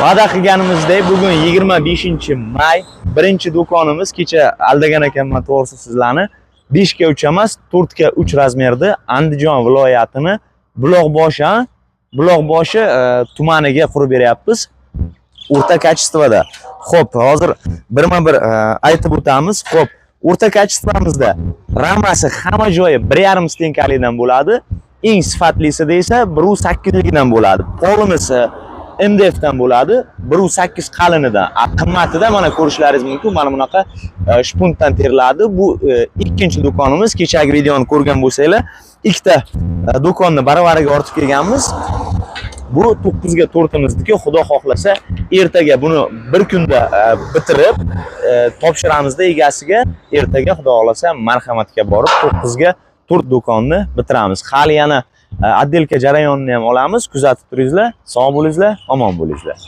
Va'da qilganimizdek, bugun 25-may, birinchi do'konimiz. Kecha aldagan ekanman, to'g'risi, sizlarni. 5 ga 3 emas, 4 ga 3 razmerda Andijon viloyatini Buloqboshi, ha? Buloqboshi tumaniga qurib beryapmiz. O'rta качество da. Xo'p, hozir birma-bir aytib o'tamiz. Xo'p, o'rta качество mizda ramasi hamma joyi 1,5 стенка lidan bo'ladi. Eng sifatlisida esa 1,8 ligidan bo'ladi. Polimiz MDF dan bo'ladi, 1,8 qalinidan. A qimmatida mana ko'rishlaringiz mumkin, mana bunaqa shpuntdan teriladi. Bu ikkinchi do'konimiz. Kechagi videoni ko'rgan bo'lsanglar, ikkita do'konni baravariga ortib kelganmiz. Bu 9 ga 4imizniki, Xudo xohlasa, ertaga buni bir kunda bitirib, topshiramizda egasiga. Ertaga, Xudo xohlasa, Marhamatga borib 9 ga 4 do'konni bitiramiz. Hali yana отделка jarayonini ham olamiz. Kuzatib turingizlar. Sog' bo'lingizlar, omon bo'lingizlar.